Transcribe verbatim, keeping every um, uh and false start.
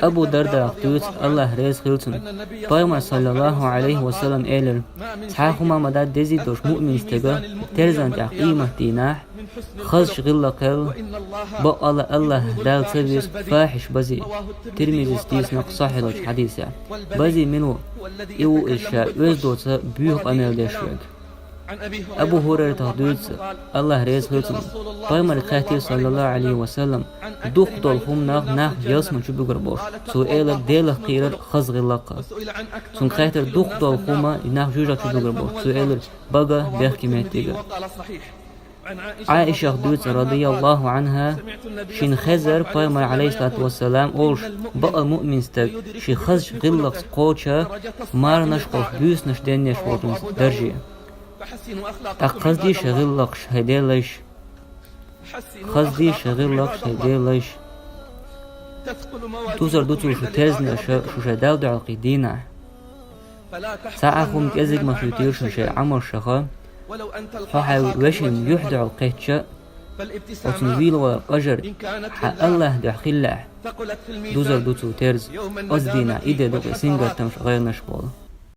Абу Дардах дуьйцу, Аллахь реза хила цунна, Пайхамар, саллаллаху Ӏалайхи ва саллам, элира: «Цхьа хӀума ма дац дезий долуш муъмин стага терзан тӀехь къематдийнахь, хазачу гӀиллакхел, бакъалла Аллахь Дала ца веза фахьиш базий». Тирмизис дийцина кху сахьихьлачу хьадисехь. Базий мила ву? И ву иза ша оьзда доцу буьйху къамел деш верг. Абу ХӀурайратах дуьйцу, Аллахь реза хила цунна, Пайхамарга хаьттира, саллаллаху Ӏалайхи ва саллам, дукхах долу хӀуманах нах ялсамани чу буьгур болуш. Цо элира: «Делах кхерар, хаза гӀиллакх». Цуьнга хаьттира: «Дукхах долу хӀума нах жоьжахати чу буьгур болуш?» Цо элира: «Бага, бехке, меттига». Ӏаишах дуьйцу, радияллаху Ӏанха, шена хезара Пайхамар, Ӏалайхиссалату вассалам, олуш: «Бакъ муъмин стаг шен хазачу гӀиллакхца кхочу марханаш а, буьйсанаш а денъеш волчун дарже». ТӀаккха хаза дийша гӀиллакхаш, хӀай Делан лайш. Хаза дийша гӀиллакхаш, хӀай Делан лайш. Дузар ду цо шу терзинарш, шу шайн Далла дуьхьал кхин дийнахь. Цхьа а хӀума кӀезиг ма хуьйцура шуна шайн Ӏамалшха. Хьо хьайн вешин юьхь дуьхьал кхетча, оцунна вийла валар къажар хьан Аллахь дуьхьа хиллехь, дузар ду цо терза, оцу дийнахь и де ду кхин сингаттамаш а, гӀайгӀанаш а болу.